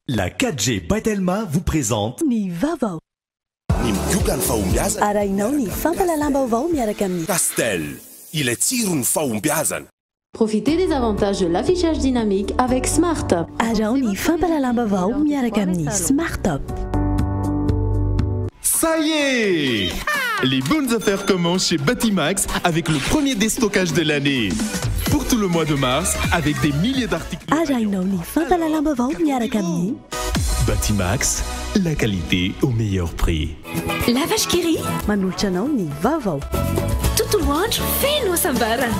La 4G by Telma vous présente. Ny vaovao. Ny migoka ny fahombiazana. Arahinao ny fampahalalam-baovao miaraka amin'ny. Castel, ilay tsiron'ny fahombiazana. Profitez des avantages de l'affichage dynamique avec SmartUp. Araho ny fampahalalam-baovao miaraka amin'ny SmartUp. Ça y est! Les bonnes affaires commencent chez Batimax avec le premier déstockage de l'année. Pour tout le mois de mars, avec des milliers d'articles. Arahinao ny fampahalalam-baovao miaraka amin'ny. Batimax, la qualité au meilleur prix. La Vache qui rit. Manolotra anao ny vaovao. Tontolo andro feno hasambarana.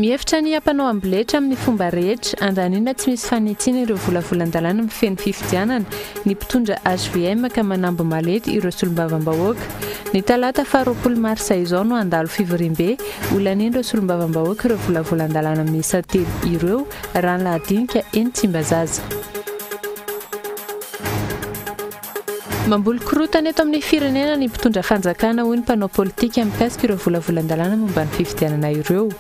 Mihevitra ny hampanao amboletra amin'ny fomba rehetra, andaniana tsy misy fanitsiana ireo volavolan-dalàna mifehy ny fifidianana, ny mpitondra hvm ka manamby malety ireo solombavambahoaka. Ny talata faha 20 marsa izao no handalo fivoriambe holanian'ireo solombavambahoaka ireo volavolan-dalàna miisa telo ireo raha ny lahadinika eny Tsimbazaza. Mamboly korontana eto amin'ny firenena ny mpitondra fanjakana hoy ny mpanao politika mikasika ireo volavolan-dalàna momba ny fifidianana ireo.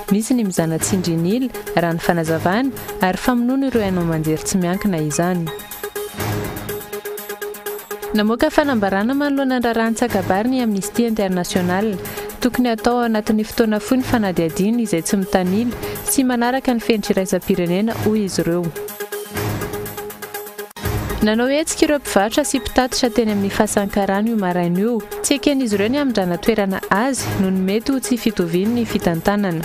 Misy ny mizana tsindrin'ila, raha ny fanazavana, ary famonoana ireo haino aman-jery tsy miankina izany. Namoaka fanambarana manoloana ny raharaha Antsakabary ny Amnesty International. Tokony hatao ao anatin'ny fotoana fohy ny fanadihadiana izay tsy mitanila sy manaraka ny fenitra iraisam-pirenena, hoy izy ireo. Nanao hetsika ireo mpivarotra sy mpitatitra teny amin'ny Fasankarana io maraina io. Tsy eken'izy ireo ny hamindrana toerana azy noho ny mety ho tsy fitovian'ny fitantanana.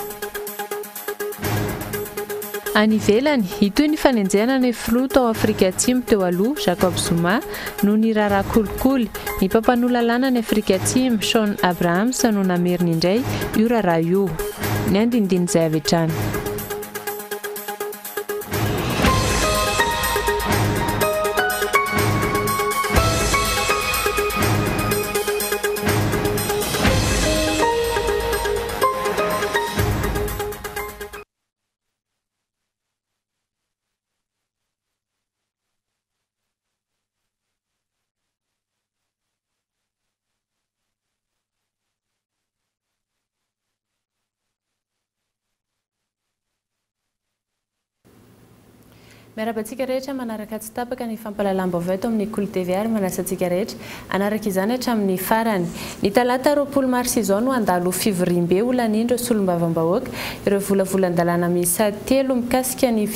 Any ivelany, hitohy ny fanenjehana ny filoha tao Afrika Atsimo teo aloha, Jacob Zuma, noho ny raharaha kolikoly. Ny mpampanoa lalàna any Afrika Atsimo, Shaun Abrahams, no namerina indray io raharaha io. Ny andinindin'izay avy hatrany. Miarahaba antsika rehetra manaraka tsy tapaka ny fampahalalam-baovao eto amin'ny Kolo TV ary manasa antsika rehetra hanaraka izany hatramin'ny farany. Ny talata 20 marsa izao no handalo fivoriambe ho lanian'ireo solombavambahoaka ireo volavolan-dalàna miisa telo mikasika ny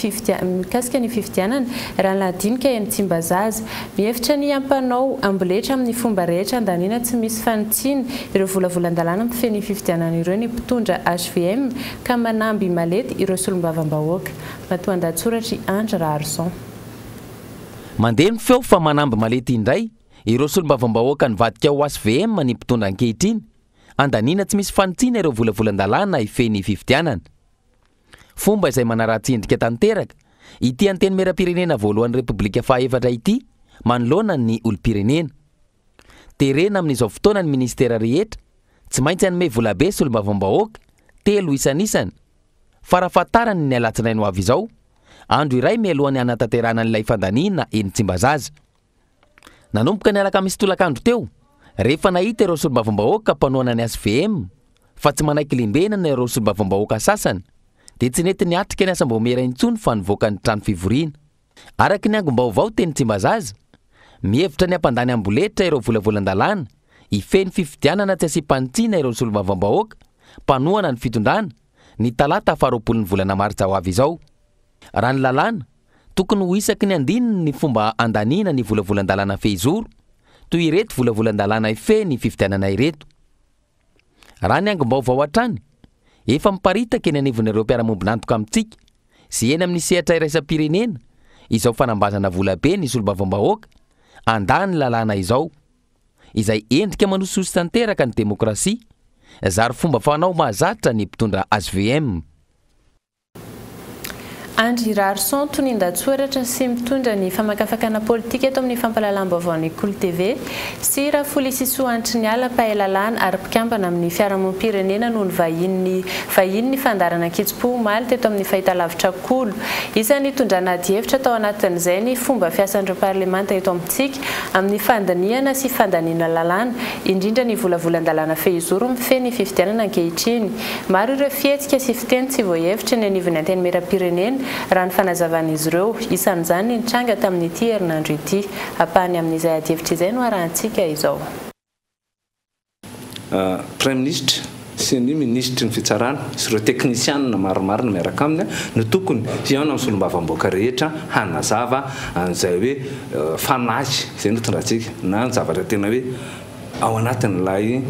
mikasika ny fifidianana raha ny lahadinika eny Tsimbazaza. Mihevitra ny hampanao amboletra amin'ny fomba rehetra handaniana tsy misy fanitsiana ireo volavolan-dalàna mifehy ny fifidianana ireo ny mpitondra hvm ka manamby malety ireo solombavambahoaka. Matoandahatsoratr'i Andry Raharison. Mandeha ny feo fa manamby malety indray ireo solombavambahoaka nivadika ho hvm ny mpitondra ankehitriny, handaniana tsy misy fanitsiana ireo volavolan-dalàna hifehy ny fifidianana. Fomba izay manaratsy endrika tanteraka ity Antenimierampirenena voalohan'ny Repoblika fahaefatra ity manoloana ny olom-pirenena. Terena amin'izao fotoana ny minisitera rehetra tsy maintsy hanome volabe solombavambahoaka telo isanisany farafahatarany ny alatsinainy ho avy izao, andro iray mialohan'ny hanatanterahana an'ilay fandaniana eny Tsimbazaza. Nanomboka ny alakamisy tolakandro teo, rehefa nahita ireo solombavambahoaka mpanohana ny hvm fa tsy manaiky lembenana ireo solombavambahoaka sasany dia tsy nety niatrika ny asam-baomiera intsony fa nivoaka ny trano fivoriana. Araka ny angom-baovao teny Tsimbazaza, mihevitra ny hampandany amboletra ireo volavolan-dalàna hifehy ny fifidianana tsy asiam-panitsiana ireo solombavambahoaka mpanohana ny fitondrana, ny talata faharoapolon'ny volana martsa ho avy izao. Raha ny lalàna, tokony ho isaky ny andininy ny fomba handaniana ny volavolan-dalàna fehizoro, toy ireto volavolan-dalàna hifehy ny fifidianana ireto. Raha ny angom-baovao hatrany, efa miparitaka eny anivon'ireo mpiara-mombon'antoka amintsika sy eny amin'ny sehatra iraisam-pirenena izao fanambazana volabe ny solombavambahoaka handà ny lalàna izao, izay endrika manosihosy tanteraka ny demokrasia, zary fomba fanao mahazatra ny mpitondra hvm. Andry Raharison, tonindatsoratra sy mitondra ny famakafakana politika eto amin'ny fampahalalam-baovaon'ny Kolo TV, sy Rafolisisoa Antriniala, mpahay lalàna ary mpikambana amin'ny fiarahamonim-pirenena no nivahinin'ny vahiny ny fandaharana Ankitsim-po omaly teto amin'ny fahitalavitra Kolo. Isan'ny nitondrana adihevitra tao anatin'izay ny fomba fiasan'ireo parlemanta eto amintsika amin'ny fandinihana sy fandaniana lalàna, indrindra ny volavolan-dalàna fehizoro mifehy ny fifidianana ankehitriny. Maro ireo fihetsika sy fiteny tsy voahevitra eny anivon'ny Antenimierampirenena, raha ny fanazavan'izy ireo. Isan'izany ny nitranga tamin'ity herinandro ity. Ampahany amin'izay adihevitra izay no arahantsika izao. Praiminisitra sy ny minisitry ny fitsarana sy ireo teknisianina maromaro miaraka aminy no tokony hihaona amin'ny solombavambahoaka rehetra hanazava an'izay hoe fanahy izay no tondrantsika na ny zavatra tena hoe ao anatin'ilay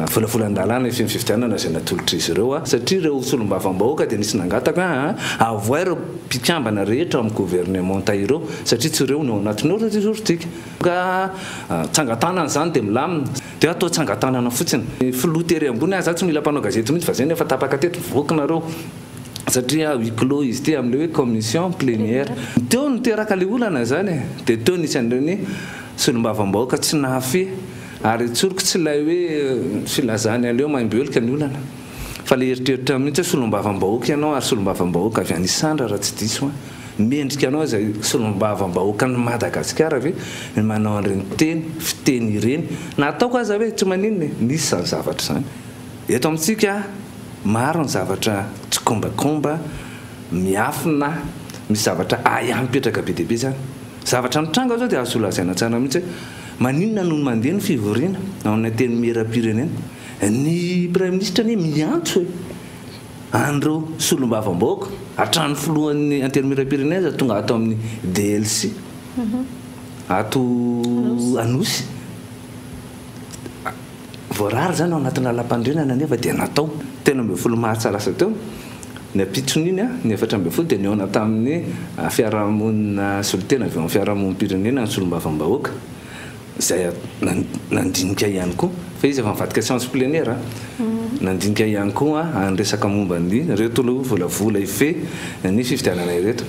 volavolan-dalàna io fifidianana izay natolotr'izy ireo satria ireo solombavambahoaka dia nisy nangataka hoe avoay ireo mpikambana rehetra ao amin'ny governemanta ireo satria tsy ireo no ao anatin'io ry Ka tsangan-tanana izany dia milamina. Dia atao tsangan-tanana fotsiny. Ny filoha tery ambony aza tsy mila mpanao gazety mihitsy fa izay no efa tapaka teto, mivoaka nareo. Satria huis clos izy ity amin'ilay hoe commission plénière. Teo no teraka ilay olana izany e. Dia teo nisy an'ireny solombavambahoaka tsy nahafehy. Ary tsoriko tsy ilay hoe filazany aleo maimbo helika ny olana. Fa ilay eritreritra mihitsy hoe solombavambahoaka ianao ary solombavambahoaka avy any Isandra raha tsy diso aho. Mendrika anao izay solombavambahoakan'i Madagasikara ve ny manao an'ireny teny, fiteny ireny? Na ataoko aza hoe tsy maninona e! Misy izany zavatra izany. Eto amintsika maro ny zavatra tsikombakomba, miafina, misy zavatra ahiahy mipetraka be dia be izany. Zavatra mitranga izao dia azo lazaina tsara mihitsy hoe maninona no mandeha ny fivoriana ao amin'ny antenimierampirenena? Ny praiminisitra anie miantso e! An'ireo solombavambahoaka, hatramin'ny filohan'ny Antenimierampirenena aza tonga ato amin'ny DLC ato Anosy. Voarara izany ao anatin'ny lalampanorenana nefa dia natao. 13 martsa lasa teo, ny ampitson'iny, ny 14 dia nihaona tamin'ny fiarahamonina solontena avy ao amin'ny fiarahamonim-pirenena ny solombavambahoaka. Izay nandinika ihany koa, fa izy efa nivadika séance plénière, nandinika ihany koa ny resaka momba ny ireto volavola hifehy ny fifidianana ireto.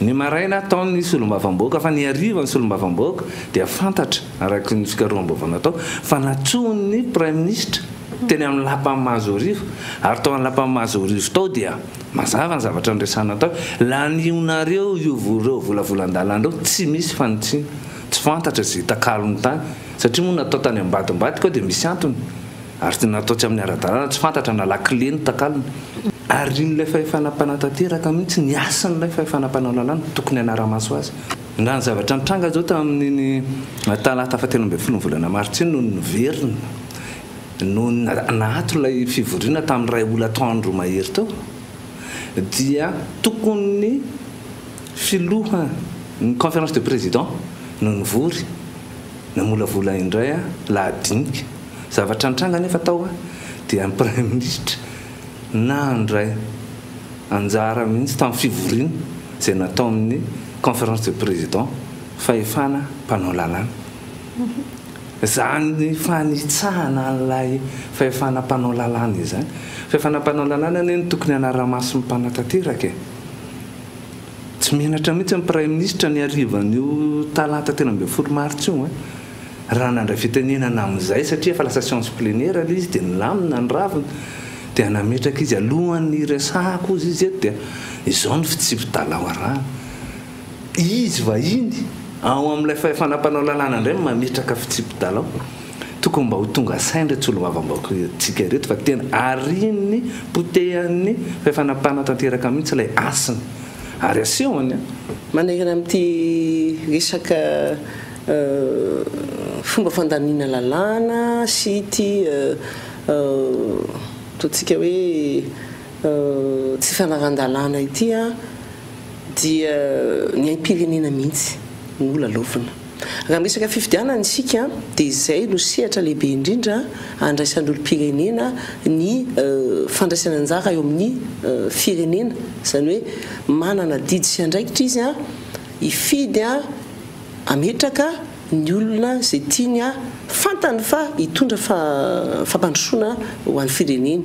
Ny maraina tao ny solombavambahoaka fa ny hariva ny solombavambahoaka dia fantatra araka ny fikaroham-baovao natao fa nantsoin'ny praiminisitra teny amin'ny lapan'i Mahazoarivo ary tao amin'ny lapan'i Mahazoarivo tao dia mazava ny zavatra niresahana tao, lanionareo io ireo volavolan-dalàna ireo tsy misy fanitsiana. Tsy fantatra izay takalony tany, satria moa natao tany ambadimbadika ao dia misy antony, ary tsy natao tsy amin'ny ara-dalàna, tsy fantatra na lakile no takalony. Arian'ilay fahefana mpanatanteraka mihitsy ny hasin'ilay fahefana mpanao lalàna, tokony hanara-maso azy. Raha ny zavatra nitranga izao tamin'iny talata fahatelo ambin'ny folon'ny volana martsa iny no niverina, no naato ilay fivoriana tamin'ny iray ora atoandro mahery teo, dia tokony ny Filoha ny conférence de président no nivory namolavola indray lahadinika. Zavatra nitranga anefa tao dia ny praiminisitra nandray anjara mihitsy tamin'ny fivoriana izay nataon'ny conférence de président, fahefana mpanao lalàna. Izany fanitsahana an'ilay fahefana mpanao lalàna izany. Fahefana mpanao lalàna anie no tokony hanara-maso ny mpanatanteraka e. Tsy menatra mihitsy ny Praiminisitra ny harivan'io talata 13 martsa io raha nandray fitenenana amin'izay satria efa lasa séance plénière ilay izy dia nilamina ny ravina dia nametraka izy alohan'ny hiresahako hozy izy eto dia izao ny fitsipi-dalao arahana. Izy vahiny ao amin'ilay fahefana mpanao lalàna indray no mametraka fitsipi-dalao. Tokony mba ho tonga saina ireto solombavambahoakantsika ireto fa tena arian'ny potehan'ny fahefana mpanatanteraka mihitsy ilay hasina ary asehony an! Manerana amin'ity resaka fomba fandaniana lalàna sy ity ataontsika hoe tsy fanarahan-dalàna ity dia ny aim-pirenena mihitsy no lalaovina. Raha miresaka fifidianana isika dia izay no sehatra lehibe indrindra andraisan'ny olom-pirenena ny fandraisana anjara eo amin'ny firenena, izany hoe manana adidy sy andraikitra izy hifidy hametraka ny olona izay tiany fantany fa hitondra fampandrosoana ho an'ny fireneny.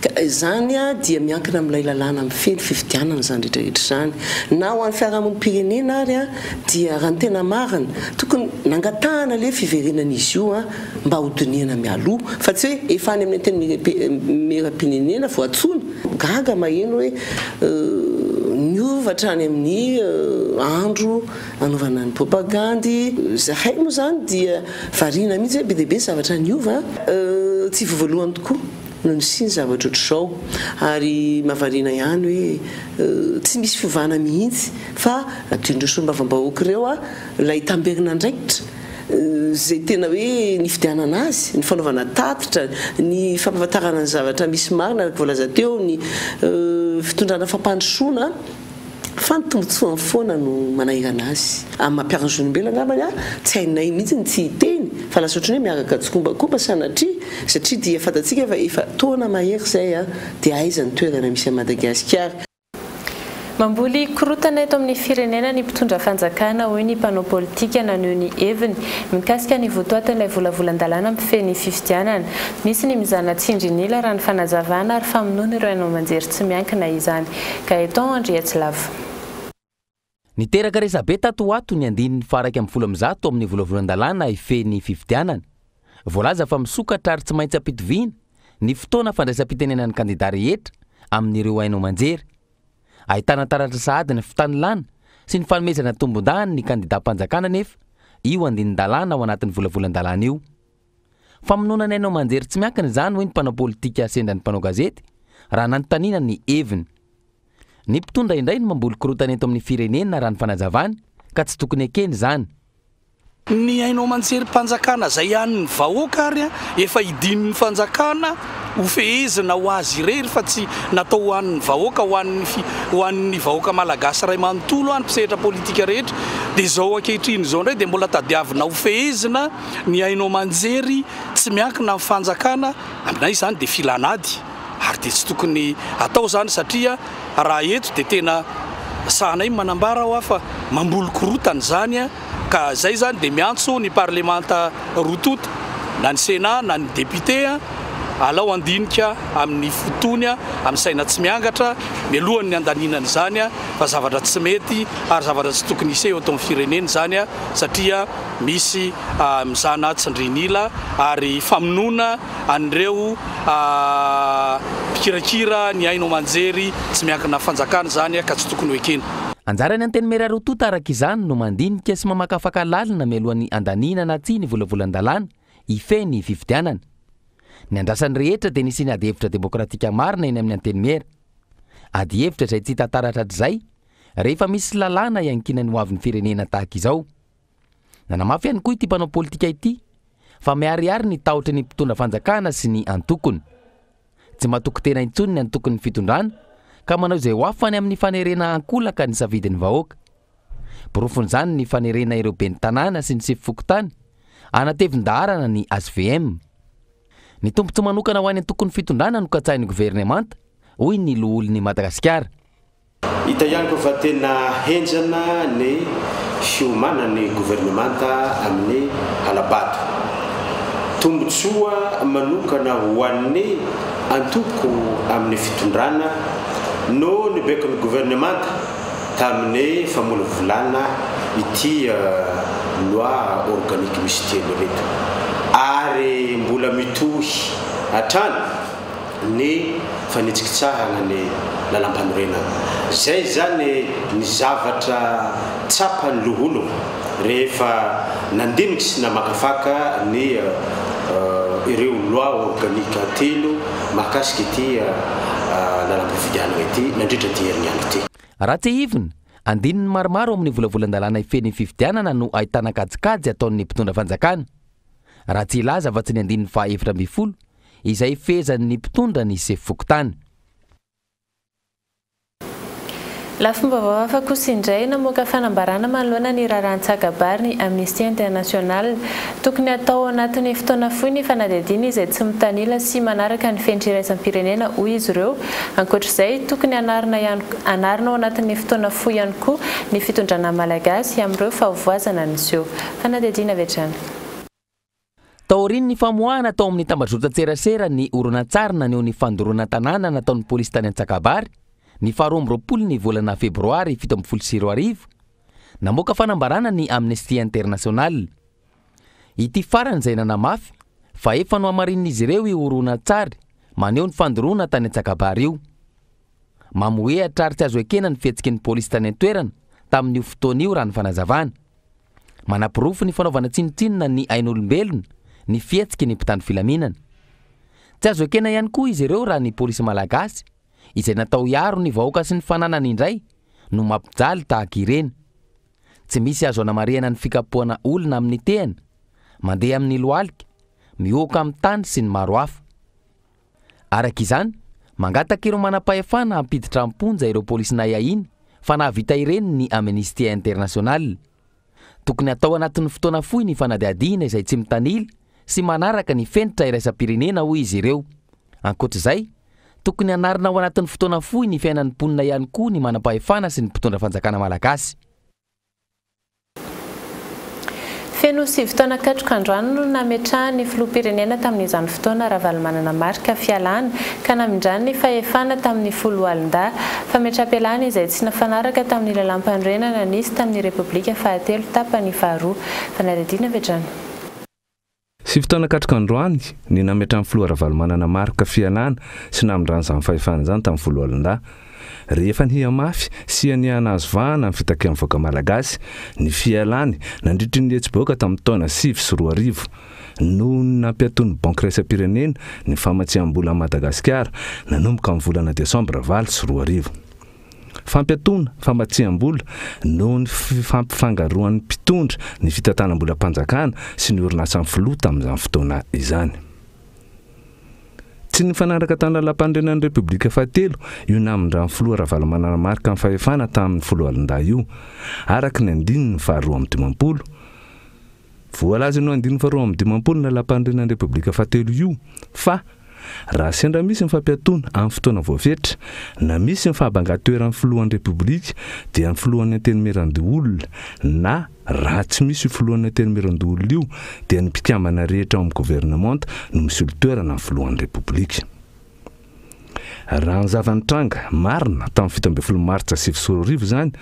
Ka izany dia miankina amin'ilay lalàna mifehy ny fifidianana izany rehetra rehetra izany. Na ho an'ny fiarahamonim-pirenena ary dia raha ny tena marina, tokony nangatahana ilay fiverenan'izy io mba hodinihana mialoha fa tsy hoe efa any amin'ny antenimieram-pirenena vao antsoina. Gaga maheno hoe niova hatrany amin'ny andro anaovana ny propagandy. Izahay moa izany dia variana mihitsy hoe be dia be ny zavatra niova. Tsy vao voalohany tokoa no nisian'ny zavatra ohatr'izao ary mahavariana ihany hoe tsy misy fiovana mihitsy fa adinon'ireo solombavambahoaka ireo ilay tamberin'andraikitra izay tena hoe nifidianana azy, ny fanaovana tatitra, ny fampahafantarana ny zavatra misy marina araka voalaza teo, ny fitondrana fampandrosoana fa ny tombontsoany foana no manahirana azy. Amin'ny maha mpiaro ny zon'olombelona angambany tsy hainay mihitsy ny tsy hiteny fa lasa ohatran'ny hoe miaraka tsikombakomba sanatria satria dia fantatsika fa efa taona mahery izay dia aiza ny toerana misy an'i Madagasikara. Mamboly korontana eto amin'ny firenena ny mpitondra fanjakana, hoy ny mpanao politika naneho ny heviny mikasika ny votoatin'ilay volavolan-dalàna mifehy ny fifidianana. Misy ny mizana tsindrin'ila raha ny fanazavana ary famonoana ireo haino aman-jery tsy miankina izany. Gaëtan Andriatsilavo. Niteraka resabe tato ho ato ny andininy faha-111 amin'ny volavolan-dalàna hifehy ny fifidianana. Voalaza fa misokatra ary tsy maintsy ampitoviana ny fotoana fandraisam-pitenenan'ny kandidà rehetra amin'ireo haino aman-jery. Ahitana taratra sahady ny fitanilana sy ny fanomezana tombondahiny ny kandidàm-panjakana anefa io andinin-dalàna ao anatin'ny volavolan-dalàna io. Famonoana ny haino aman-jery tsy miankina izany hoy ny mpanao politika sendra ny mpanao gazety raha nanontaniana ny heviny. Ny mpitondra indray no mamboly korontana eto amin'ny firenena raha ny fanazavany ka tsy tokony ekena izany. Ny haino aman-jerim-panjakana izay an'ny vahoaka ary efa idin'ny fanjakana ho fehezina ho azy irery fa tsy natao ho an'ny vahoaka, ho an'ny ho an'ny vahoaka malagasy iray manontolo, ny mpisehatra politika rehetra. Dia izao ankehitriny izao indray dia mbola tadiavina ho fehezina ny haino aman-jery tsy miankina amin'ny fanjakana, aminay izany dia filana ady ary dia tsy tokony atao izany satria raha eto dia tena sahanay manambara hoa fa mamboly korotana izany. Ka zay zany dia miantso ny parlemanta roa tonta, na ny Sénat na ny député, alao handinika amin'ny fo tony, amin'ny saina tsy miangatra, mialohan'ny handaniana an'izany fa zavatra tsy mety ary zavatra tsy tokony hiseho eto amin'ny firenena izany satria misy mizana tsindrin'ila ary famonoana an'ireo mpikirakira ny haino aman-jery tsy miankina fanjakana izany ka tsy tokony ho ekena. Anjaran'ny Antenimiera roa tonta araka izany no mandinika sy mamakafaka lalina mialohan'ny handaniana na tsia ny volavolan-dalàna hifehy ny fifidianana. Ny andrasan'ny rehetra dia ny hisian'ny adihevitra demokratika marina eny amin'ny Antenimiera. Adihevitra izay tsy hita taratra hatrizay rehefa misy lalàna iankinan'ny hoavin'ny firenena tahaka izao. Nanamafy ihany koa ity mpanao politika ity fa miharihary ny tahotry ny mpitondra fanjakana sy ny antokony. Tsy matoky tena intsony ny antokon'ny fitondrana ka manao izay ho afany amin'ny fanerena ankolaka ny safidin'ny vahoaka. Porofon'izany ny fanerena ireo ben'ny tanàna sy ny sefo fokontany hanatevin-daharana ny hvm. Ny tombontsoa manokana ho an'ny antokon'ny fitondrana no katsahin'ny governemanta, hoy ny loholon'i Madagasikara. Hita ihany koa fa tena henjana ny fiomanan'ny governemanta amin'ny hala-bato. Tombontsoa manokana ho an'ny antoko amin'ny fitondrana no nibekon'ny governemanta tamin'ny famolavolana ity loi organique misy telo ireto ary mbola mitohy hatrany ny fanitsikitsahana ny lalampanorenana. Izay izany ny zavatra tsapan'ny loholona rehefa nandinika sy namakafaka ny ireo loi organique telo mahakasika ity lalam-pifidianana ity nandritra ity herinandro ity. Raha tsiahivina, andininy maromaro amin'ny volavolan-dalàna hifehy ny fifidianana no ahitana kajikajy ataon'ny mpitondra fanjakana. Raha tsy hilaza afa-tsy ny andininy faha 14 izay ifehezan'ny mpitondra ny sefo fokontany. Lafim-baovao hafa kosa indray, namoaka fanambarana manoloana ny raharaha Antsakabary ny Amnesty International. Tokony hatao ao anatin'ny fotoana fohy ny fanadihadiana izay tsy mitanila sy manaraka ny fenitra iraisam-pirenena, hoy izy ireo. Ankoatra izay, tokony hanarina ihany hanarina ao anatin'ny fotoana fohy ihany koa ny fitondrana malagasy amin'ireo fahavoazana niseho. Fanadihadiana avy hatrany. Taorian'ny famoahana tao amin'ny tambajotran-tserasera ny horonantsary naneho ny fandoroana tanàna nataon'ny polisy tany Antsakabary, ny faharoa amby 20 ny volana febroary 2017, namoaka fanambarana ny Amnesty International. Ity farany izay nanamafy fa efa nohamarinin'izy ireo io horonantsary maneho ny fandoroana tany Antsakabary io. Mamohehatra ary tsy azo ekena ny fihetsiky ny polisy tany an-toerana tamin'io fotoana io raha ny fanazavana. Manaporofo ny fanaovana tsinontsinona ny ain'olombelona ny fihetsiky ny mpitandro filaminana. Tsy azo ekena ihany koa izy ireo raha ny polisy malagasy, izay natao hiaro ny vahoaka sy ny fananany indray, no mampijaly tahaka ireny. Tsy misy azo anamarihana ny fikapohana olona amin'ny tehina, mandeha amin'ny lohalika, mihohoka amin'ny tany sy ny maro hafa. Araka izany, mangataka ireo manam-pahefana hampiditra am-ponja ireo polisy nahiahiana fa nahavita ireny ny Amnesty International. Tokony hatao anatin'ny fotoana fohy ny fanadihadiana izay tsy mitanila sy manaraka ny fenitra iraisam-pirenena hoy izy ireo. Ankoatra izay, tokony hanarina ao anatin'ny fotoana fohy ny fiainan'ny mponina ihany koa ny manam-pahefana sy ny mpitondra fanjakana malagasy. Feno sivy taona katroka androany no nametrahan'ny filoham-pirenena tamin'izany fotoana Ravalomanana Marc fialana ka namindrany ny fahefana tamin'ny foloalindahy. Fametraham-pialana izay tsy nifanaraka tamin'ny lalàmpanorenana nisy tamin'ny Repoblika fahatelo tapany faharoa. Fanadihadiana avy hatrany. Sivy taona katroka androany ny nametrahan'ny filoha Ravalomanana Marc fialana sy namindrany izany fahefana izany tamin'ny foloalindahy. Rehefa nihamafy sy niha-nahazo vahana ny fitakian'ny vahoaka malagasy ny fialany nandritry ny hetsi-bahoaka tamin'ny taona 2009 noho ny nampiatoan'ny Banky Iraisam-pirenena ny famatsiam-bola an'i Madagasikara nanomboka amin'ny volana desambra 2008. Fampiatoana famatsiam-bola noho ny fifampifangaroan'ny mpitondra ny fitantanam-bolam-panjakana sy ny orinasan'ny filoha tamin'izany fotoana izany. Tsy nifanaraka tamin'ny lalàmpanorenan'ny Repoblika fahatelo io namindran'ny filoha Ravalomanana Marc ny fahefana tamin'ny foloalindahy io, araka ny andininy faharoa amby dimampolo. Voalazan'io andininy faharoa amby dimampolo ny lalàmpanorenan'ny Repoblika fahatelo io fa raha sendra misy ny fampiatoana amin'ny fotoana voafetra na misy ny fahabangan-toeran'ny filohan'ny Repoblika dia ny filohan'ny Antenimierandoholona na raha tsy misy io filohan'ny Antenimierandoholona io dia ny mpikambana rehetra ao amin'ny governemanta no misolo toerana ny filohan'ny Repoblika. Raha ny zava-nitranga marina tamin'ny 17 martsa 2009 izany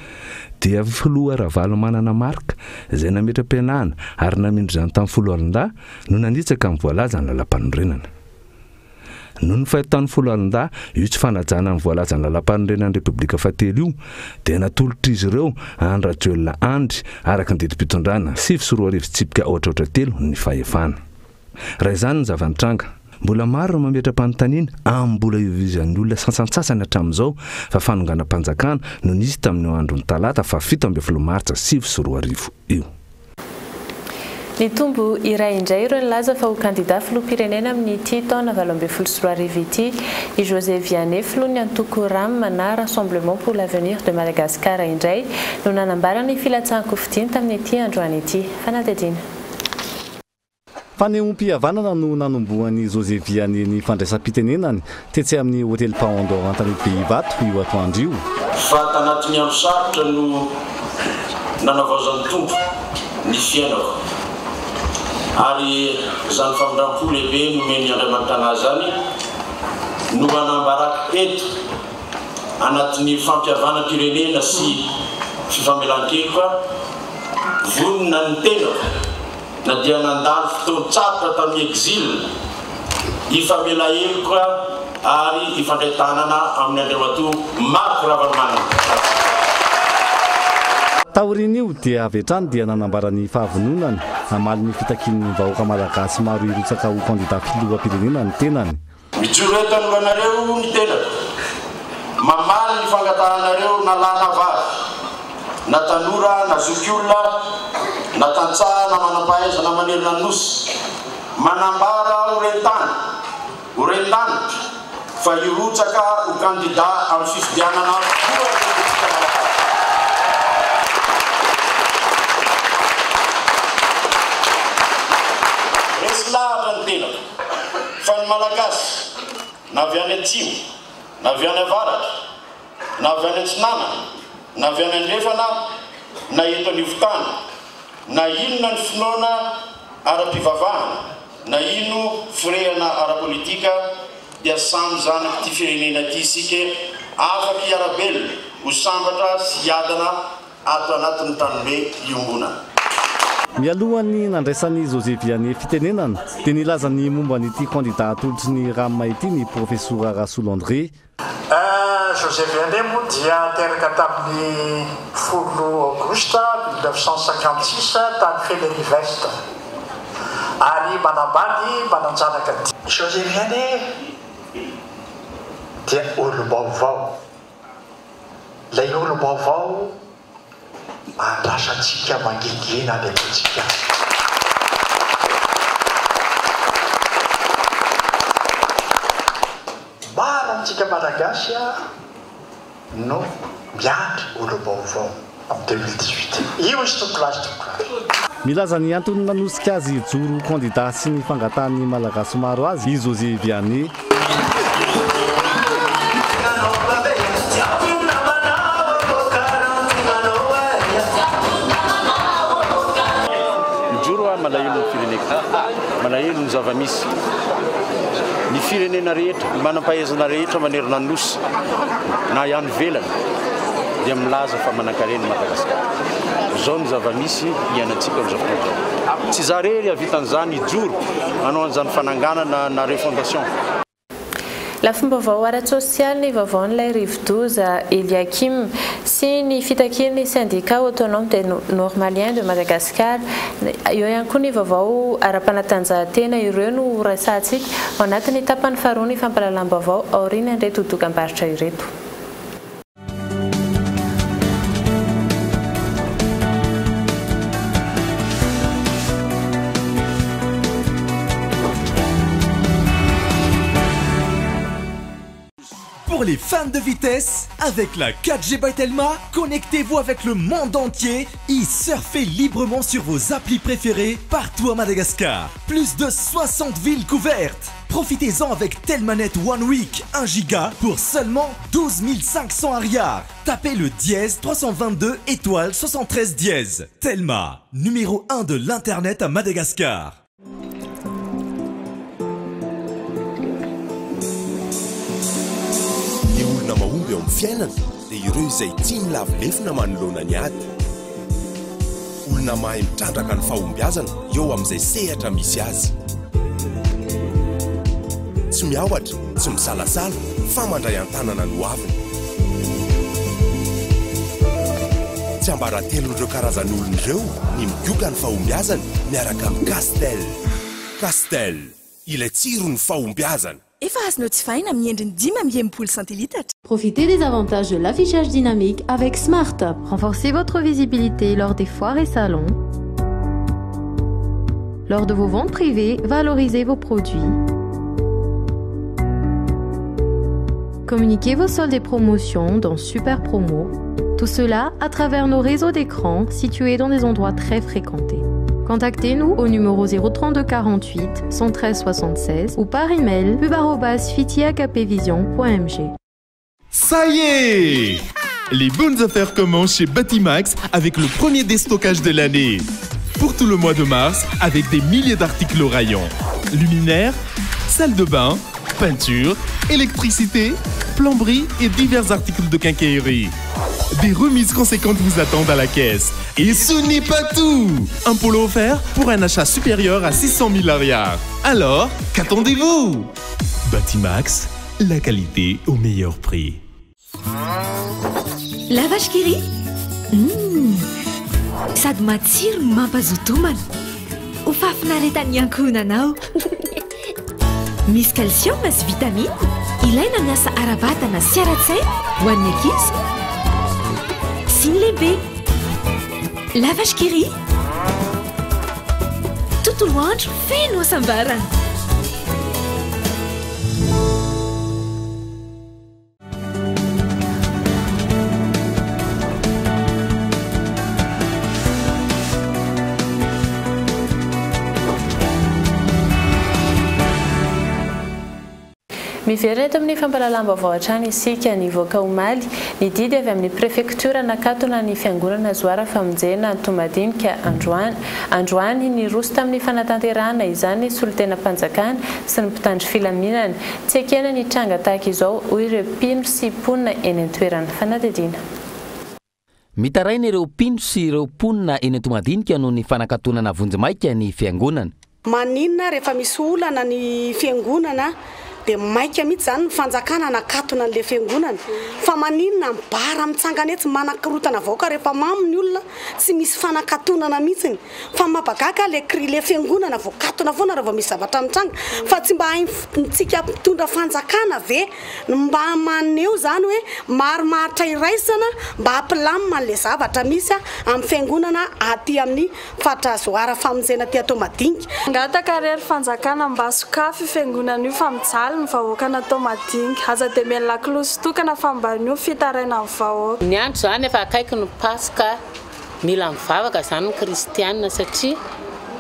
dia filoha Ravalomanana Marc izay nametra-pialana ary namindra izany tamin'ny foloalindahy no nanitsaka ny voalazan'ny lalàmpanorenana. Noho ny fahitan'ny foloalindahy io tsy fanajana ny voalazan'ny lalàmpanorenan'ny Repoblika fahatelo io dia natolotr'izy ireo Andry Rajoelina Andry araka ny didim-pitondrana 2009 tsipika aotra aotra telo ny fahefana. Raha izany ny zava-nitranga, mbola maro no mametra-panontaniana amin'ny mbola iovizan'ny olona sasantsasany hatramin'izao fa fanonganam-panjakana no nisy tamin'io andron'ny talata faha 17 martsa 2009 io. Nitombo iray indray ireo nilaza fa ho kandida filoham-pirenena amin'ity taona 2018 ity. I José Vianney, filohan'ny antoko RAM na Rassemblement pour l'avenir de Madagascar indray no nanambara ny filatsahan-kofidiny tamin'ity androany ity. Fanadihadiana. Fanehoam-pihavanana no nanombohan'i José Vianney ny fandraisam-pitenenany tetsy amin'ny hôtely Paon d'Or Antanety Ivato io atoandro io. Fa tanatin'ny andro sarotra no nanavaozan'ny Tompo ny fiainako, ary izany famindram-po lehibe nomen'ny Andriamanitra anahy izany no anambarako eto anatin'ny fampihavanam-pirenena sy fifamelan-keloka, vonona ny tenako na dia nandalo fotoan-tsarotra tamin'ny exil, hifamela heloka ary hifandray tanana amin'ny Andriamatoa Marc Ravalomanana. Taorian'io dia avy hatrany dia nanambara ny fahavononany hamaly ny fitakian'ny vahoaka malagasy maro hirotsaka ho kandida filoham-pirenena ny tenany. Mijoro eto anoloanareo ny tenako, mamaly ny fangatahanareo na lahy na vavy, na tanora na zokiolona, na tantsaha na manam-pahaizana manerana ny Nosy. Manambara ho ren-tany, ho ren-danitra fa hirotsaka ho kandida amin'ny fifidianana filoham-pirenena. vahoaka Malagasy. Resy lahatra ny tenako fa ny Malagasy na avy any atsimo na avy any avaratra na avy any atsinanana na avy any andrefana na eto anivon-tany na inona ny finoana ara-pivavahana na ino firehana ara-politika dia samy zanak'ity firenena ity isika afaka hiara-belona ho sambatra sy hiadana ato anatin'ny tranobe iombonana. Mialohan'ny nandraisan'i José Vianney fitenenana dia nilaza ny momba an'ity kandida atolotry ny RAM ity ny Profesora Rasolo André. José Vianney moa dia teraka tamin'ny folo aogositra 1956 tany Fénérive-Est ary manambady manan-janaka dimy. José Vianney dia olom-baovao, ilay olom-baovao andrasantsika mangingina any am-pontsika any. Maro amintsika Malagasy no miandry olom-baovao amin'ny 2018. Io izy tompokolahy sy tompokovavy. Milaza ny antony nanosika azy hijoro ho kandida sy ny fangatahan'ny Malagasy maro azy i José Vianney. Mijoro aho malahelo ny fireneko, malahelo ny zava-misy. Ny firenena rehetra, ny manam-pahaizana rehetra manerana ny Nosy na any ivelany dia milaza fa manankarena i Madagasikara. Izao ny zava-misy iainantsika amin'izao fotoana izao. Tsy izaho irery hahavita an'izany hijoro hanao an'izany fananganana na refondation. Lafim-baovao ara-tsosialy ny vaovaon'ilay rivodoza Eliakim sy ny fitakian'ny Syndicat Autonome des Normaliens de Madagascar. Eo ihany koa ny vaovao ara-panatanjahantena. Ireo no horesahantsika ao anatin'ny tapany faharoa ny fampahalalam-baovao aorian'ireto dokambarotra ireto. Pour les fans de vitesse, avec la 4G by Telma, connectez-vous avec le monde entier et surfez librement sur vos applis préférées partout à Madagascar. Plus de 60 villes couvertes. Profitez-en avec Telmanet One Week 1 giga pour seulement 12 500 ariary. Tapez le dièse 322 étoile 73 dièse. Telma, numéro 1 de l'internet à Madagascar. Ny olona mahomby eo amin'ny fiainana dia ireo izay tia milavo lefona manoloana ny ady. Olona mahay mitrandraka ny fahombiazana eo amin'izay sehatra misy azy. Tsy miahotra, tsy misalasala fa mandray an-tanana ny hoaviny. Tsiambaratelon'ireo karazan'olona ireo ny migoka ny fahombiazany miaraka amin'ny Castel. Castel, ilay tsiron'ny fahombiazana. Efa azonao jifaina amin'ny endriny 65 centilitatra. Profitez des avantages de l'affichage dynamique avec SmartUp. Renforcez votre visibilité lors des foires et salons. Lors de vos ventes privées, valorisez vos produits. Communiquez vos soldes et promotions dans Super Promo. Tout cela à travers nos réseaux d'écrans situés dans des endroits très fréquentés. Contactez-nous au numéro 032 48 113 76 ou par email pub@fitiakpvision.mg. Ça y est! Les bonnes affaires commencent chez Batimax avec le premier déstockage de l'année. Pour tout le mois de mars, avec des milliers d'articles au rayon. Luminaires, salle de bain, peinture, électricité, plomberie et divers articles de quincaillerie. Des remises conséquentes vous attendent à la caisse. Et ce n'est pas tout! Un polo offert pour un achat supérieur à 600 000 ariary. Alors, qu'attendez-vous? Batimax, la qualité au meilleur prix. La vache qui rit? Hum! Sady matsiro no mampazoto homana. Ho fahafinaretan'ny ankohonanao. Misy calcium sy vitamine ilaina miasa ara-batana sy ara-tsaina ho an'ny ankizy sy ny lehibe. La vache qui rit? Tontolo andro feno hasambarana. Miverina eto amin'ny fampahalalam-baovao hatrany isika. Nivoaka omaly ny didy avy amin'ny prefektiora nakatona ny fiangonana Zoara Famonjena Antohomadinika androany. Androany, niroso tamin'ny fanatanterahana izany ny solontenam-panjakana sy ny mpitandro filaminana. Tsy ekena ny tranga tahaka izao, hoy ireo mpino sy mponina eny an-toerana. Fanadihadiana. Mitaraina ireo mpino sy ireo mponina eny Antohomadinika noho ny fanakatonana vonjimaika ny fiangonana. Maninona rehefa misy olana ny fiangonana dia maika mihitsy izany ny fanjakana hanakatona an'ilay fiangonana? Fa maninona ny bar mitsangana etsy manakorotana vahoaka rehefa mamo ny olona tsy misy fanakatonana mihitsiny? Fa mampagaga le cri le fiangonana voakatona foana raha vao misy zavatra mitranga fa tsy mba haintsika mpitondra fanjakana ve ny mba maneho zany hoe marimaritra iraisana mba hampilamina an'le zavatra misy amin'ny fiangonana aty amin'ny faritra Zoara famonjena aty Antohomadinika. Mangataka re ry fanjakana mba sokafy io fiangonana io fa mijaly ny vahoakan Antohomadinika. Aza dia omeny lakolosy tokana fa mba anio fitarainan'ny vahoaka. Ny andro izany efa akaiky ny paska. Mila mivavaka izany ny kristiana satria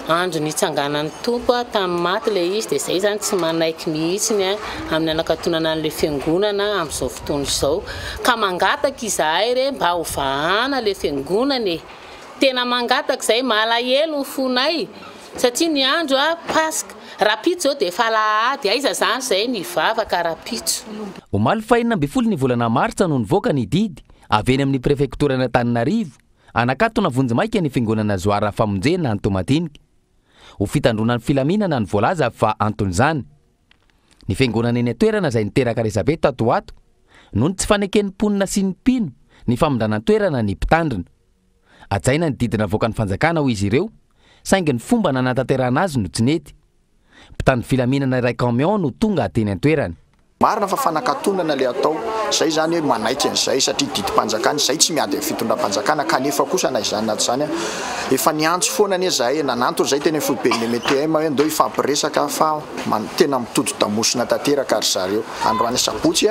andro nitsanganan'ny Tompo tamin'ny maty ilay izy dia izay izany tsy manaiky mihitsiny amin'ny hanakatonana an'ilay fiangonana amin'izao fotoana izao ka mangataka izahay re mba ho vahana ilay fiangonana e! Tena mangataka izahay, malahelo ny fonay satria ny andro paska rahampitso izao dia efa alahady, aiza izany izahay ny hivavaka rahampitso? Omaly faha 16 ny volana martsa no nivoaka ny didy Avy eny amin'ny prefektoran'Antananarivo, hanakatona vonjimaika ny fiangonana Zoara Famonjena Antohomadinika. Ho fitandroana ny filaminana no voalaza fa anton'izany. Ny fiangonana eny an-toerana izay niteraka resabe tato ho ato, noho ny tsy faneken'ny mponina sy ny mpino ny famindrana an-toerana ny mpitandrina. Hajaina ny didy navoakan'ny fanjakana hoy izy ireo, saingy ny fomba nanatanterahana azy no tsy nety. Mpitandro filaminana iray camion no tonga teny an-toerana. Marina fa fanakatonana ilay atao, izay izany hoe manaiky an'izay satria didim-panjakana, izay tsy miady amin'ny fitondram-panjakana kanefa kosa na izany na tsy izany efa niantso foana anie izahay, nanantona izahay teny amin'ny foiben'ny METM hoe ndao hifampiresaka fa tena mitodi-damosina tanteraka ry zareo. Androany asabotsy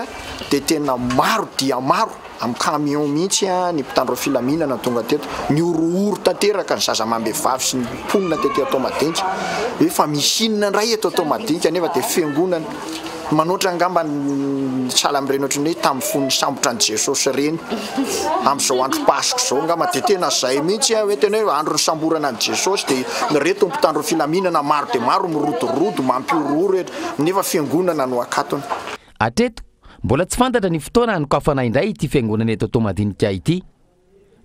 dia tena maro dia maro amin'ny camion mihitsy ny mpitandro filaminana tonga teto, nihorohoro tanteraka ny zaza amam-behivavy sy ny mponina tety Antohomadinika hoe fa misy inona indray eto Antohomadinika nefa dia fiangonana manoatra angamba ny sahala amin'ireny ohatran'ny hoe tamin'ny fony nisambotra an'i Jesosy ireny amin'izao andro Paska izao angamba dia tena izay mihitsy hoe tena hoe andro nisamborana an'i Jesosy dia ireto mpitandro filaminana maro dia maro mirodorodo mampihorohoro eto nefa fiangonana no akatona. Hatreto, mbola tsy fantatra ny fotoana hanokafana indray ity fiangonana eto Toamadinika ity.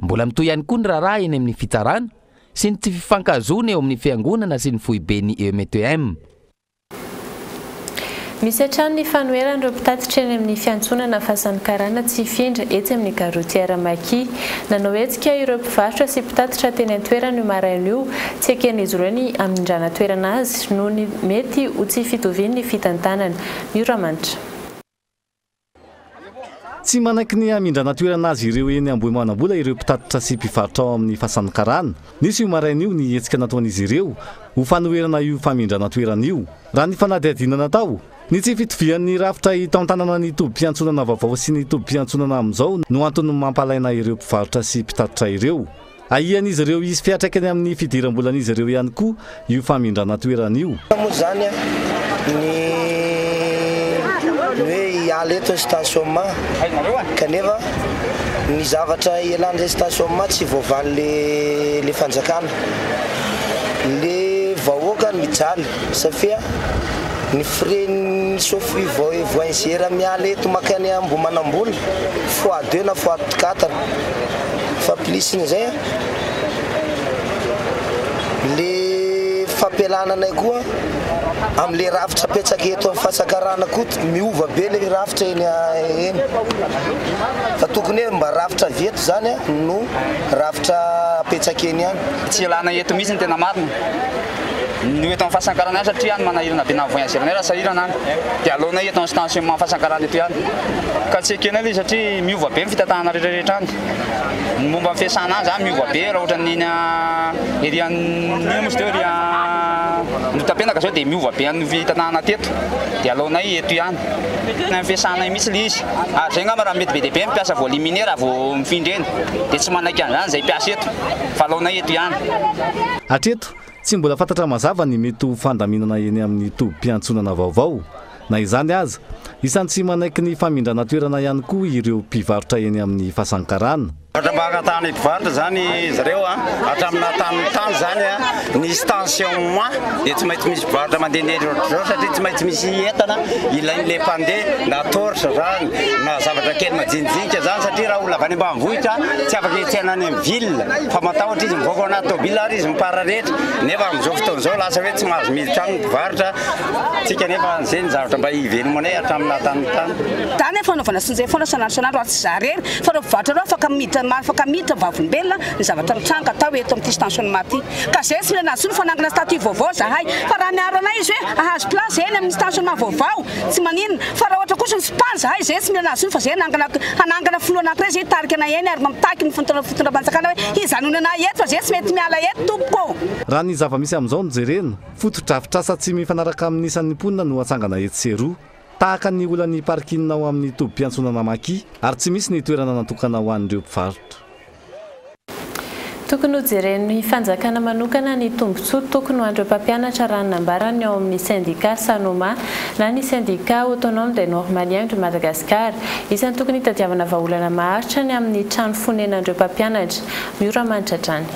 Mbola mitohy ihany koa ny raharaha eny amin'ny fitsarana sy ny tsy fifankahazoana eo amin'ny fiangonana sy ny foiben'ny EMTM. Misy hatrany ny fanoheran'ireo mpitatitra eny amin'ny fiantsonana Fasan'ny Karana tsy hifindra etsy amin'ny gare routière Maki. Nanao hetsika ireo mpivarotra sy mpitatitra teny an-toerana io maraina io. Tsy eken'izy ireo ny hamindrana toerana azy noho ny mety ho tsy fitovian'ny fitantanana. Mioramanitra. Tsy manaiky ny hamindrana toerana azy ireo eny Ambohimanambola ireo mpitatitra sy mpivarotra ao amin'ny Fasan'ny Karana. Nisy io maraina io ny hetsika nataon'izy ireo ho fanoherana io famindrana toerana io. Raha ny fanadihadiana natao, ny tsy fitovian'ny rafitra hitantanana ny tobim-piantsonana vaovao sy ny tobim-piantsonana amin'izao no antony mampalaina ireo mpivarotra sy mpitatitra ireo. Ahian'izy ireo hisy fiantraikany amin'ny fidiram-bolan'izy ireo ihany koa io famindrana toerana io. Inona moa izany ny ny hoe hiala eto ny stationnement kanefa ny zavatra hialan'ilay stationnement tsy voavalin'le le fanjakana. Le vahoaka no mijaly satria ny frais ny sofri voisin miala eto makany Ambohimanambola fois deux na fois quatre. Fa plus n'izay an, le fampialana anay koa amle rafitra apetsaka eto amin'ny fasakarana koa miova be le rafitra eny eny fa tokony hoe mba rafitra avy eto zany an no rafitra apetsaka eny ihany. Tsy ialana eto mihitsy ny tena marina. Ny eto amin'ny fasankarana ihany satria any manahirana be na voyageur anay raha sahirana any dia aleonay eto amin'ny stationnement fasankarana eto ihany ka tsy ekenay ilay izy satria miova be ny fitantanana rehetra rehetra any ny momba ny fiasana any zany miova be raha ohatra ny eny ery inona moa izy teo ery Andohatapenaka zao dia miova be ny fitantanana teto dia aleonay eto ihany ny fiasanay mihitsy ilay izy ary zay angamba raha mety be dia be ny mpiasa vao éliminer raha vao mifindra eny dia tsy manaiky an'izany izay mpiasa eto fa aleonay eto ihany. Hatreto, tsy mbola fantatra mazava ny mety ho fandaminana eny amin'ny tobim-piantsonana vaovao. Na izany aza, Isan'ny tsy manaiky ny famindrana toerana ihany koa ireo mpivarotra eny amin'ny Fasankarana. Zavatra mba angatahanay mpivarotra izany izy ireo a, hatramin'ny naha-tany tany izany a, ny stationnement dia tsy maintsy misy mpivarotra mandehandeha ohatr'izao satria tsy maintsy misy entana ilain'ilay mpandeha na torche izany na zavatra kely majinijinika izany satria raha olona avy any ambanivohitra tsy afaka hitsena any amin'ny ville fa matahotra izy mivoaka ao anaty tôbila ary izy mipararetra nefa amin'izao fotoana izao lasa hoe tsy mahazo miditra any ny mpivarotra tsika nefa izay ny zavatra mba hivelomanay hatramin'ny naha-tany tany. Zany efa fanaovana sinjay foana isan'andro isan'andro ary tsy za rery fa ireo mpivarotra ireo afaka miditra afaka miditra vavolombelona ny zavatra mitranga atao eto amin'ity stationnement ity. Ka zay tsy mila nazy intsony fa hanangana statut vaovao zahay fa raha miaro anay izy hoe hahazo place eny amin'ny stationnement vaovao tsy maninona fa raha ohatra kosa misipany zahay zay tsy mila nazy intsony fa zay hanangana hanangana filoha anankiray zay hitarika anay eny ary mitaky ny fitondram-panjakana hoe hijanona anay eto fa zay tsy mety miala eto tompoko ô. Raha ny zava-misy amin'izao no jerena, fotodrafitrasa tsy mifanaraka amin'ny isan'ny mponina no atsangana etsy sy eroa. Tahaka ny olan'ny parking ao amin'ny tobim-piantsonana Maki, ary tsy misy ny toerana natokana ho an'ireo mpivarotra. Tokony hojeren'ny fanjakana manokana ny tombontsoa tokony ho an'ireo mpampianatra raha ny nambaran'ny ao amin'ny sendika Sanoma na ny Syndicat Autonome des Normaliens de Madagascar. Isan'ny tokony hitadiavana vahaolana maharitra ny amin'ny trano fonenan'ireo mpampianatra. Miora Manitra hatrany.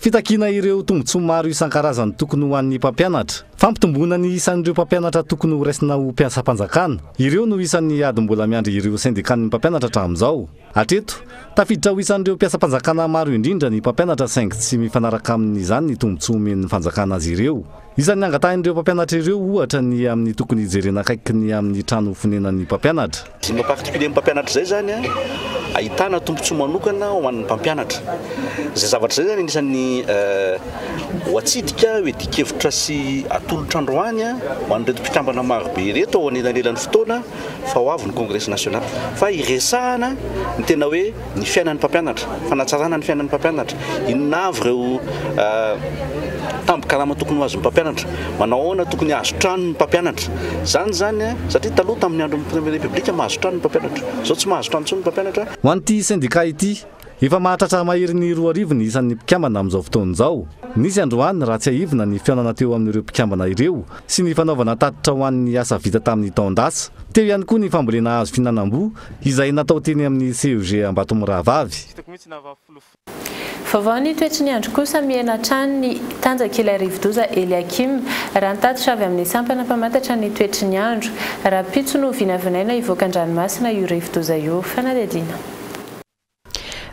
Fitakiana ireo tombontsoa maro isan-karazany tokony ho an'ny mpampianatra. Fampitomboana ny isan'ireo mpampianatra tokony ho raisina ho mpiasam-panjakana. Ireo no isan'ny ady mbola miandry ireo sendikan'ny mpampianatra hatramin'izao. Hatreto, tafiditra ho isan'ireo mpiasam-panjakana maro indrindra ny mpampianatra saingy tsy mifanaraka amin'izany ny tombontsoa omen'ny fanjakana azy ireo. Isan'ny angatahin'ireo mpampianatra ireo ohatra ny amin'ny tokony hijerena akaiky ny amin'ny trano fonenan'ny mpampianatra. Izay maha particulier ny mpampianatra izay izany, ahitana tombontsoa manokana ho an'ny mpampianatra. Izay zavatra izay izany anisan'ny ho atsidika, ho iadian-kevitra sy atolotra androany ho an'ireto mpikambana marobe ireto ao anelanelan'ny fotoana fa ho avy ny Congrès national. Fa hiresahana ny tena hoe ny fiainan'ny mpampianatra, fanatsarana ny fiainan'ny mpampianatra, inona avy ireo tambin-karama tokony ho azon'ny mpampianatra, manao ahoana tokony hahazo trano ny mpampianatra. Izany izany satria taloha tamin'ny andron'ny Première République mahazo trano ny mpampianatra, izao tsy mahazo trano intsony ny mpampianatra. Ho an'ity sendika ity, efa mahatratra maherin'ny 2000 ny isan'ny mpikambana amin'izao fotoana izao. Nisy androany, raha tsiahivina, ny fihaonana teo amin'ireo mpikambana ireo sy ny fanaovana tatitra ho an'ny asa vita tamin'ny taon-dasa. Teo ihany koa ny fambolena hazo fihinanam-boa izay natao teny amin'ny CEG Ambatomirahavavy. Vaovao ny toetry ny andro kosa mihena hatrany ny tanjak'ilay rivodoza Eliakim, raha ny tatitra avy amin'ny sampana mpamantatra ny toetry ny andro. Rahampitso no vinavinaina hivoaka an-dranomasina io rivodoza io. Fanadihadiana.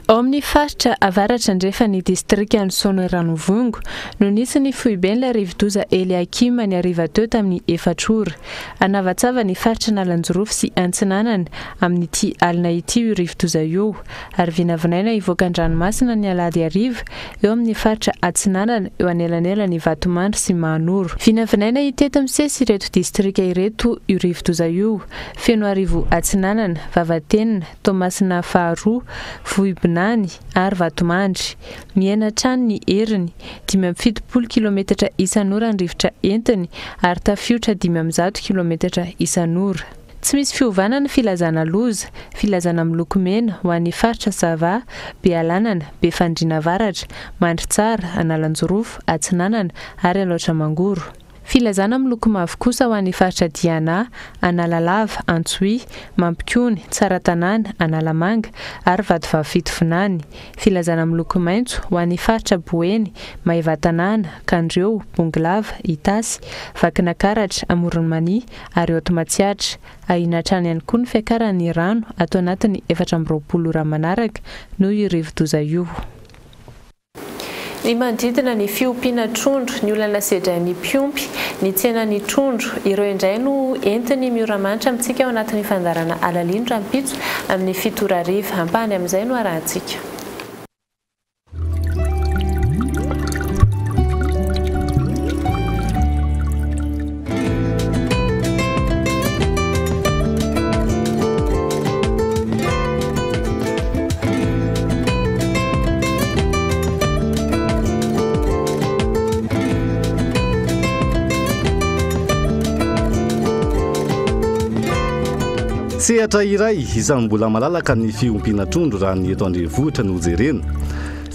Ao amin'ny faritra avaratra andrefan'ny distrikan'i Soanoranovongo no nisy ny foiben'ilay rivodoza Eliakim ny hariva teo tamin'ny efatra ora. Hanavatsava ny faritra Analanjirofo sy Antsinanana amin'ity alina ity io rivodoza io ary vinavinaina hivoaka an-dranomasina ny alahady hariva eo amin'ny faritra Atsinanana eo anelanelan'i Vatomandry sy Mahanoro. Vinavinaina hitety misesy ireto distrika ireto io rivodoza io, Fenoarivo Atsinanana, Vavatenina, Toamasina faharoa, Vohibinany ary Vatomandry. Mihena hatrany ny heriny, 75 kilometatra isan'ora ny rivotra entiny ary tafiotra 105 kilometatra isan'ora. Tsy misy fiovana ny filazana loza, filazana miloko mena ho an'ny faritra Sava, Bealanana, Befandriana Avaratra, Mandritsara, Analanjirofo, Atsinanana ary Alaotra Mangoro. Filazana miloko mavo kosa ho an'ny faritra Diana, Analalava, Antsohihy, Mampikony, Tsaratanàna, Analamanga ary Vatovavy Fitovinany. Filazana miloko maitso ho an'ny faritra Boeny, Maevatanàna, Kandreho, Bongolava, Itasy, Vakinakaratra, Amoron'i Mania ary Haute Matsiatra. Ahiana hatrany ihany koa ny fiakaran'ny rano ato anatin'ny 24 ora manaraka noho io rivodoza io. Ny manodidina ny fiompiana trondro, ny olana sedrain'ny mpiompy, ny tsenan'ny trondro, ireo indray no entin'ny Mioramanitra amintsika ao anatin'ny fandaharana Alalino rahampitso amin'ny 7 ora hariva. Ampahany amin'izay no arahantsika. Sehatra iray isan'ny mbola malalaka ny fiompiana trondro raha ny eto an-drenivohitra no jerena.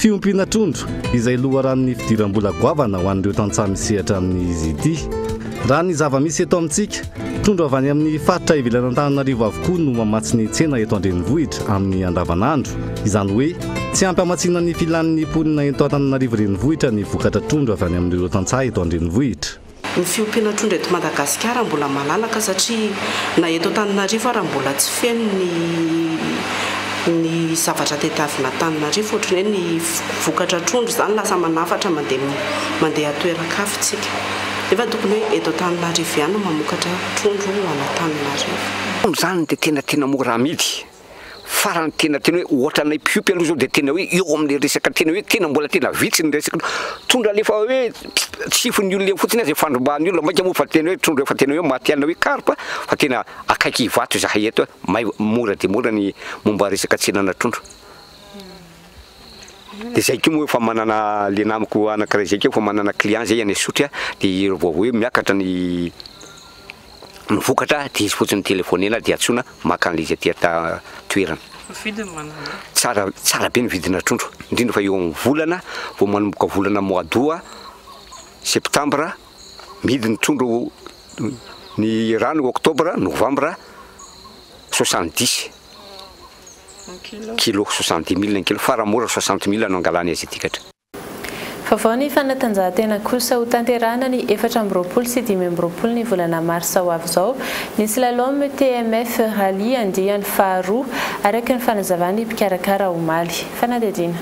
Fiompiana trondro izay loharanon'ny fidiram-bola goavana ho an'ireo tantsaha misehatra amin'izy ity. Raha ny zava-misy eto amintsika, Trondro avy any amin'ny faritra ivelan'Antananarivo avokoa no mamatsy ny tsena eto an-drenivohitra amin'ny andavanandro. Izany hoe, tsy ampy hamatsiana ny filan'ny mponina eto Antananarivo renivohitra ny vokatra trondro avy any amin'ireo tantsaha eto an-drenivohitra. Ny fiompiana trondro eto Madagasikara mbola malalaka satria na eto Antananarivo ara mbola tsy feno ny ny zavatra tadiavina Antananarivo ohatran'ny hoe ny vokatra trondro izany lasa manafatra mandeha mandeha toeran-kafa isika nefa tokony hoe eto Antananarivo ihany no mamokatra trondro ho an'Antananarivo. Izany dia tena tena mora amidy. Farany tena tena hoe ohatranay mpiompy aloha zao dia tena hoe eo amin'ilay resaka tena hoe tena mbola tena vitsy ny resaka trondro alefa hoe tsifon'ny olona eo fotsiny aza fandrombahan'ny olona mainka moa fa tena hoe trondro efa tena hoe matihanina hoe karpa fa tena akaiky Ivato izahay eto may mora dia mora ny momba resaka tsenana trondro dia zay koa moa efa manana le namako anankiray zay koa efa manana client zay any Isotry dia vao hoe miakatra ny ny vokatra dia izy fotsiny telefonena dia antsoina maka an'ilay izy aty an-toerana. Vidiny manana. Tsara tsara be ny vidina trondro, indrindra fa eo amin'ny volana vao manomboka volana mois d'août, septembre, mihidy ny trondro ny rano octobre, novembre, 70 kilo, 70 mille ny kilo, fa raha mora 60 mille no angalany azy aty katra. Vaovao ny fanatanjahantena kosa ho tanterahana ny 24 sy 25 ny volana marsa ho avy izao ny slalom TMF Rally andiany faharoa, araka ny fanazavan'ny mpikarakara omaly. Fanadihadiana.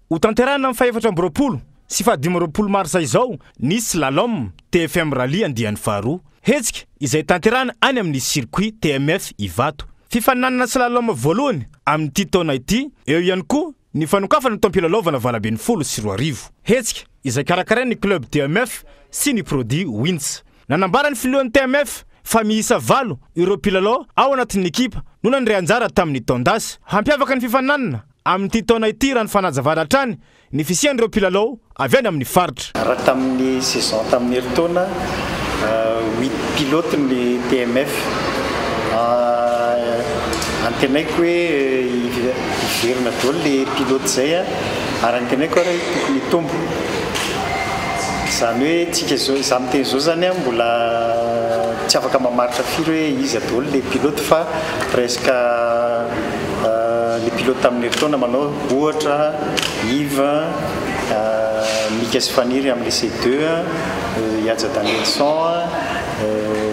Ho tanterahina amin'ny faha 24 sy faha 25 marsa izao ny slalom TFM Rally andiany faharoa. Hetsika izay tanterahina any amin'ny circuit TMF Ivato. Fifaninanana slalom voalohany amin'ity taona ity, eo ihany koa ny fanokafana ny taom-pilalaovana 2018. Hetsika izay karakarain'ny Club TMF sy ny Produit Wins. Nanambara ny filohan'ny TMF fa miisa valo ireo mpilalao ao anatin'ny ekipa no nandray anjara tamin'ny taon-dasa. Hampiavaka ny fifaninanana amin'ity taona ity raha ny fanazavana hatrany ny fisian'ireo mpilalao avy any amin'ny faritra. Raha tamin'ny saison tamin'ny herintaona, huit pilotes ny TMF. Antenaiko hoe hiverina daholo le pilote izay ary antenaiko ary hoe tokony hitombo. Izany hoe tsika izao, izaho miteny izao izany mbola tsy afaka mamaritra firy hoe iza daholo le pilote fa presque Le pilote tamin'ny herintaona manao ohatra Yves, Mika sy Faniry amin'ny lycée 2, Ihaja Danielson,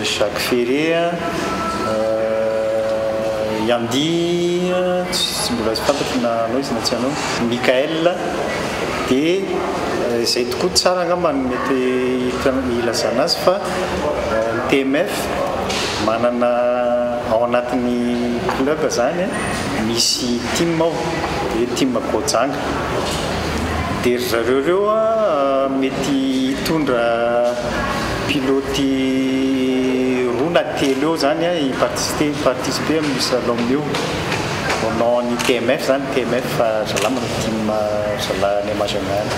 Jacques Ferré, Yandy, tsy mbola fantatro na hanao izy na tsy hanao, Mickaël, dia izay tokoa tsara angamba no mety hilazana azy fa ny TMF manana ao anatin'ny club zany misy team ao dia team Gojanga dia ry zareo ireo mety hitondra pilote roa na telo eo zany hi-participer hi-participer amin'io slalom io au nom ny TMF zany TMF zalahy manao team zalahy any Majunga any.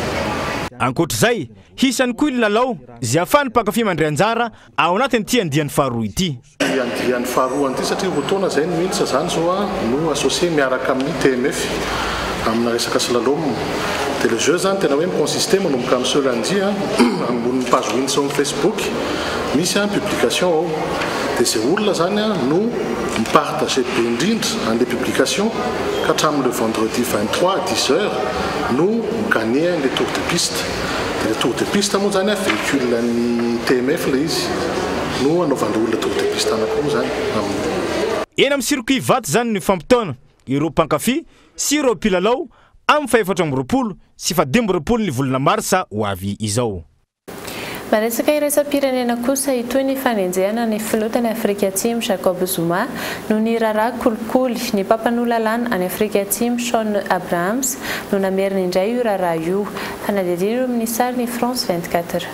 Ankoatra izay, hisy ihany koa ny lalao izay ahafahan'ny mpankafy mandray anjara ao anatin'ity andiany faharoa ity. Ity andiany faharoa an'ity satria roa taona izay ny Wings izany izao no associé miaraka amin'ny TMF amina resaka slalom. Dia le jeu izany tena hoe mi-consister manomboka amin'ny ce lundi ambonin'ny page Wings ao amin'ny Facebook misy publication ao. Dia izay olona izany no mi-partager be indrindra an'ilay publication ka hatramin'ny le vendredi 23 à 10 heures no mi-gagner an'ilay tour de piste. Dia ilay tour de piste moa izany véhicule an'ny TMF ilay izy no anaovan'ireo olona tour de piste anankiroa izany amin'ny. Eny amin'ny circuit Ivato izany no hifampitaona ireo mpankafy sy ireo mpilalao amin'ny faha-24 sy faha-25 ny volana marsa ho avy izao. Maresaka iraisam-pirenena kosa hitohy ny fanenjehana ny filoha tany Afrika Atsimo Jacob Zuma noho ny raharaha kolikoly. Ny mpampanoa lalàna any Afrika Atsimo Shaun Abrahams no namerina indray io raharaha io. Fanadihadiana eo amin'ny sary ny France 24.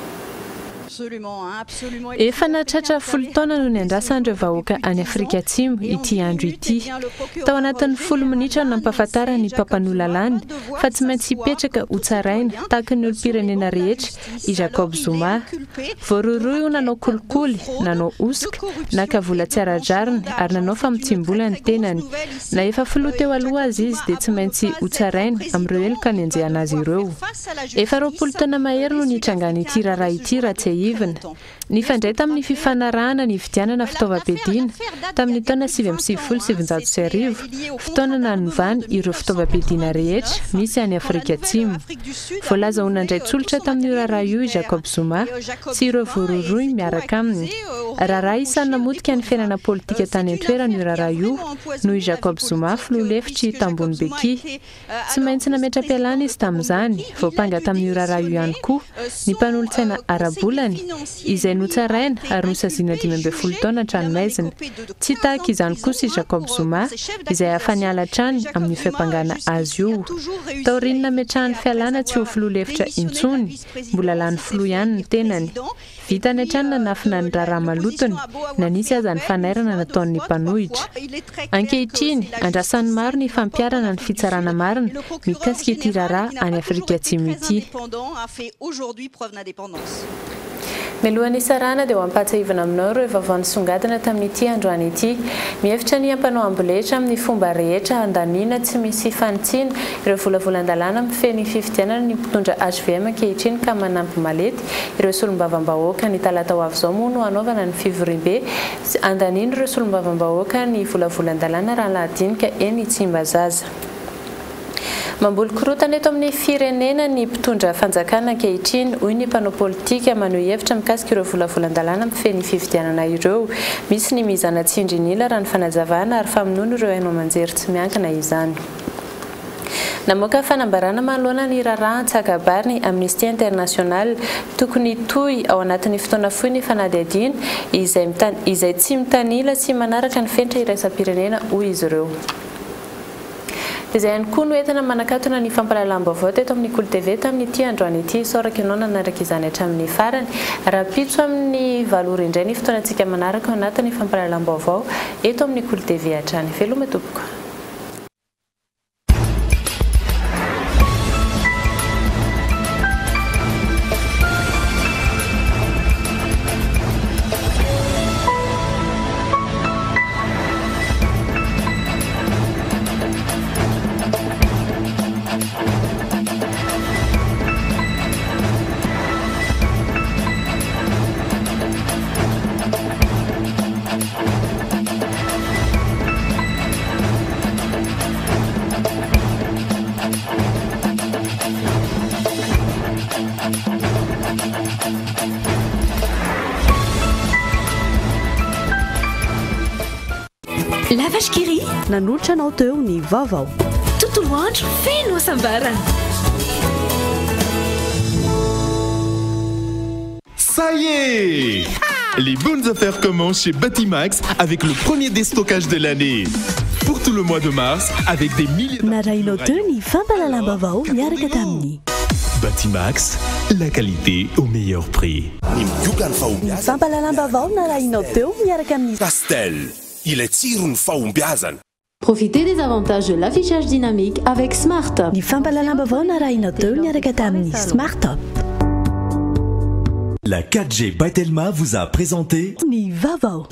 Efa nahatratra folo taona no niandrasan'ireo vahoaka any Afrika Atsimo ity andro ity. Tao anatin'ny folo minitra no nampahafantaran'ny mpampanoa lalàna fa tsy maintsy hipetraka hotsaraina tahaka ny olom-pirenena rehetra i Jacob Zuma. Voarohirohy ho nanao kolikoly, nanao hosoka, naka vola tsy ara-drariny ary nanao famotsiam-bola ny tenany. Na efa filoha teo aloha aza izy dia tsy maintsy hotsaraina amin'ireo heloka nenjehana azy ireo. Efa 20 taona mahery no nitrangan'ity raharaha ity raha tsiahivina. Tsiahivina, nifandray tamin'ny fifanarahana nividianana fitaovam-piadiana tamin'ny taona 1999, fotoana nanovany ireo fitaovam-piadiana rehetra misy any Afrika Atsimo. Voalaza ho nandray tsolotra tamin'io raharaha io i Jacob Zuma sy ireo voarohirohy miaraka aminy. Raharaha isan'ny namotika ny fiainana politika tany an-toerana io raharaha io noho i Jacob Zuma filoha lefitr'i Thabo Mbeki. Tsy maintsy nametra-pialana izy tamin'izany. Voampanga tamin'io raharaha io ihany koa ny mpanolotsaina ara-bolany, izay notsaraina ary nosaziana 15 taona an-tranomaizina. Tsy tahaka izany kosa i Jacob Zuma, izay afa-niala hatrany amin'io fiampangana azy io. Taorian'ny nametrahany fialana tsy ho filoha lefitra intsony, mbola lany filoha ihany ny tenany. Vitany hatrany nanafina ny raharaha malotony, na nisy aza ny fanairana nataon'ny mpanohitra. Ankehitriny, andrasan'ny maro ny fampiharana ny fitsarana marina mikasika ity raharaha any Afrika Atsimo ity. Mialohan'ny hisarahana dia ho ampahatsiahivina aminao ireo vaovao nisongadina tamin'ity androany ity. Mihevitra ny hampanao amboletra amin'ny fomba rehetra handaniana tsy misy fanitsiana ireo volavolan-dalàna mifehy ny fifidianana ny mpitondra hvm ankehitriny ka manampy malety ireo solombavambahoaka. Ny talata ho avy izao moa no hanaovana ny fivoriambe handanian'ireo solombavambahoaka ny volavolan-dalàna raha lahadinika eny Tsimbazaza. Mamboly korontana eto amin'ny firenena ny mpitondra fanjakana ankehitriny, hoy ny mpanao politika maneho hevitra mikasika ireo volavolan-dalàna mifehy ny fifidianana ireo. Misy ny mizana tsindrin'ila raha ny fanazavana ary famonoana ireo haino aman-jery tsy miankina izany. Namoaka fanambarana manoloana ny raharaha Antsakabary ny Amnesty International. Tokony hitohy ao anatin'ny fotoana fohy ny fanadihadiana izay izay tsy mitanila sy manaraka ny fenitra iraisam-pirenena, hoy izy ireo. Dia izay ihany koa no entina manakatona ny fampahalalam-baovao teto amin'ny Kolo TV tamin'ity androany ity. Isaorako ianao nanaraka izany hatramin'ny farany. Rahampitso amin'ny valo ora indray ny fotoanantsika manaraka ao anatin'ny fampahalalam-baovao eto amin'ny Kolo TV hatrany. Veloma tompoko. La Vache qui rit. Nanolotra anao teo ny vaovao. Tontolo andro feno hasambarana. Ça y est! Les bonnes affaires commencent chez Batimax avec le premier déstockage de l'année. Pour tout le mois de mars, avec des milliers Narahinao teo ny fampahalalam-baovao miaraka tamin'ny. Batimax, la qualité au meilleur prix. Ny migoka ny Ny fahombiazana. fampahalalam-baovao narahinao teo miaraka amin'ny. Castel, ilay tsiron'ny fahombiazana. Profitez des avantages de l'affichage dynamique avec Smart Up. Ny fampahalalam-baovao narahinao teo niaraka tamin'ny Smart Up. La 4G by Telma vous a présenté Ny vaovao.